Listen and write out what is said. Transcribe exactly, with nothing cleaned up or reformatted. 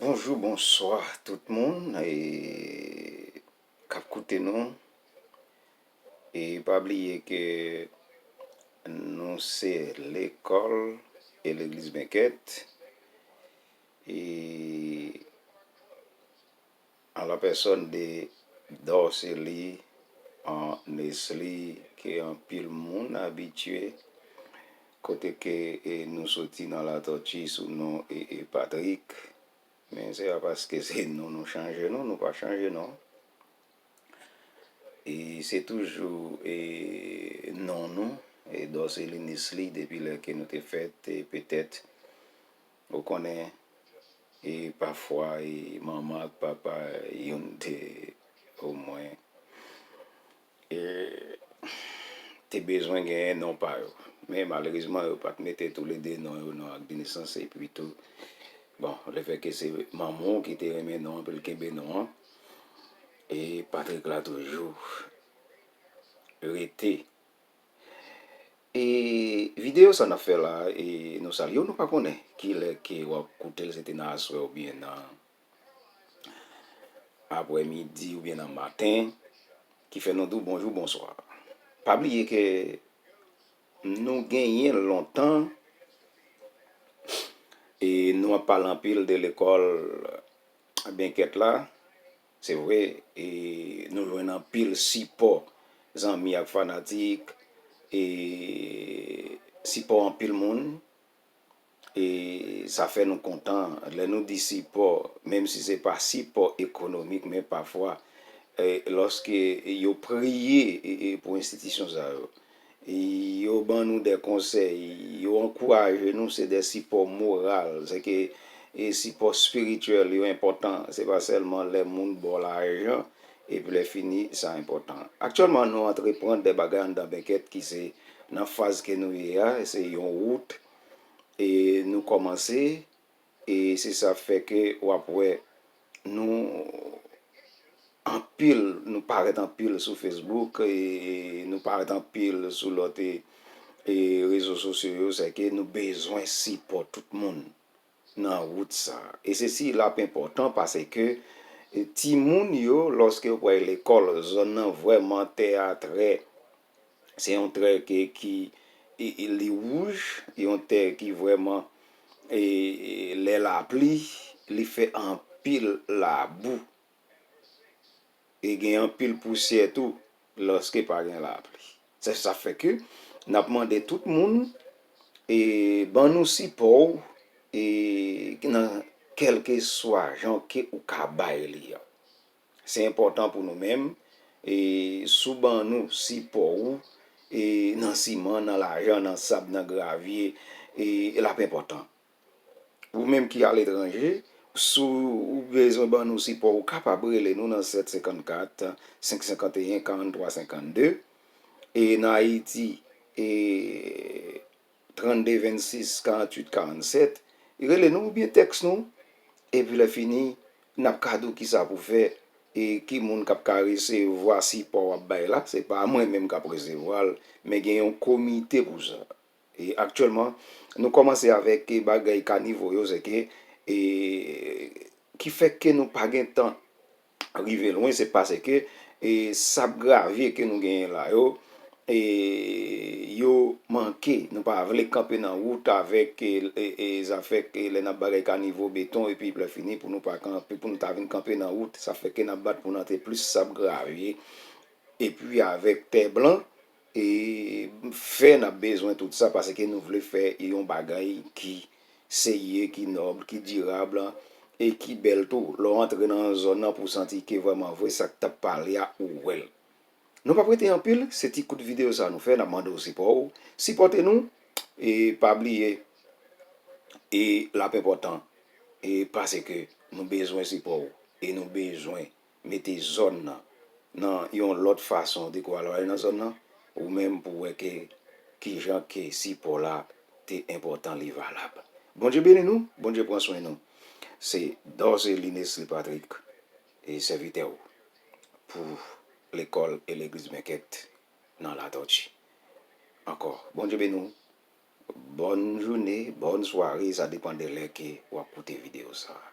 Bonjou, bonswa tout moun, e, k ap koute nou. E pa bliye ke nou se lekòl e legliz Bèkèt. E an la pèsòn de Dòseli, an Nesli, ke anpil moun abitye, kote ke, e, nou soti nan Latòti sou non e, e Patrik. Men se pa paske se non nou chanje non, nou pa chanje non. E se toujou, e, non nou, e Dòseli Nesli depi lè ke nou te fèt, e petèt, ou konnen, e pafwa, e manman ak papa youn te, omwen, e, te bezwen genyen non pa yo. Men malerezman, yo pa t mete toulede non yo nan ak de nesans, epi tou, bon, lefètke se manman w ki te renmen non an, pou l kenbe non an, e Patrik la toujou rete. E videyo sa n ap fè la, e nou salye w, nou pa konnen kilè ke w ap koute l, se te nan aswè oubyen nan aprèmidi oubyen nan maten, ki fè nou di w bonjou, bonswa. Pa bliye ke nou genyen lontan, e nou ap pale anpil de lekòl Bèkèt la. Se vre, e nou jwenn anpil sipò zanmi ak fanatik, e sipò anpil moun. E sa fè nou kontan lè nou di sipò, menm si se pa sipò ekonomik, men pafwa, e, lòske yo priye, e, e, pou enstitisyon sa yo, e yo ban nou de konsèy, yo ankouraje nou, se de sipò moral, se ke, e, sipò espirityèl yo enpòtan, se pa sèlman lè moun ba w lajan, epi lè fini, sa enpòtan. Aktyèlman, nou antreprann de bagay anndan Bèkèt ki se nan faz ke nou ye a, se yon wout, e nou kòmanse, e se sa fè ke w ap wè nou anpil, nou parèt anpil sou Facebook, e nou parèt anpil sou lòt, e, e rezo sosyo yo, se ke nou bezwen sipò tout moun nan wout sa. E se si l ap enpòtan paske, e, timoun yo, lòske yo pral lekòl, zòn nan vrèman tè a trè, se yon tè ke, ki, e, e, li wouj, yon tè ki vrèman, e, e, lè lapli, li fè anpil labou. E gen anpil pousyè tou lòske pa gen lapli. Se sa fè ke n ap mande tout moun, e, ban nou sipò w, e, nan kèlkeswa jan ke ou ka bay li an. Se enpòtan pou nou menm, e, si w ban nou sipò w, e, nan siman, nan lajan, nan sab, nan gravye, e, l ap enpòtan. Ou menm ki aletranje, si w bezwen ban nou sipò, ou kapab rele nou nan sèt senkannkat, senk senkanteyen, karanntwa senkannde. E nan Ayiti, e trannde vennsis, karantuit karannsèt. Rele nou oubyen tèks nou. Epi lè fini, n ap ka di w kisa pou fè, e ki moun k ap ka resevwa sipò w ap bay la. Se pa mwen menm k ap resevwa l, men gen yon komite pou sa. E aktyèlman, nou kòmanse avèk, e, bagay kanivo yo, se ke, e, ki fè ke nou pa gen tan rive lwen, se paske, e, sab gravye ke nou genyen la yo, e, yo manke. Nou pa vle kanpe nan wout avèk, e, e, e, zafè ke lè n ap bagay kanivo beton, epi lè fini pou nou pa kanpe, pou nou ta vin kanpe nan wout, sa fè ke n ap bat pou n antre plis sab gravye. Epi avèk tè blan, e fè n ap bezwen tout sa, paske nou vle fè yon bagay ki serye, ki nòb, ki dirab, e ki bèl tou. Lè w antre nan zòn nan pou w santi ke vrèman vre sa k t ap pale a, ou wè l. Nou p ap rete anpil, se ti kout videyo sa nou fè, n ap mande w sipò w. Sipòte nou, e pa bliye, e l ap enpòtan, e paske nou bezwen sipò w, e nou bezwen mete zòn nan nan yon lòt fason, depi w al nan zòn nan, ou menm pou w wè ke kijan ke sipò la te enpòtan, li valab. Bondye beni nou, Bondye pran swen nou. Se Dorcely Nesly Patrick, e sèvitè w pou lekòl e legliz Bèkèt nan Latòti. Ankò, Bondye beni w. Bòn jounen, bòn sware, sa depann de lè ke w ap koute videyo sa a.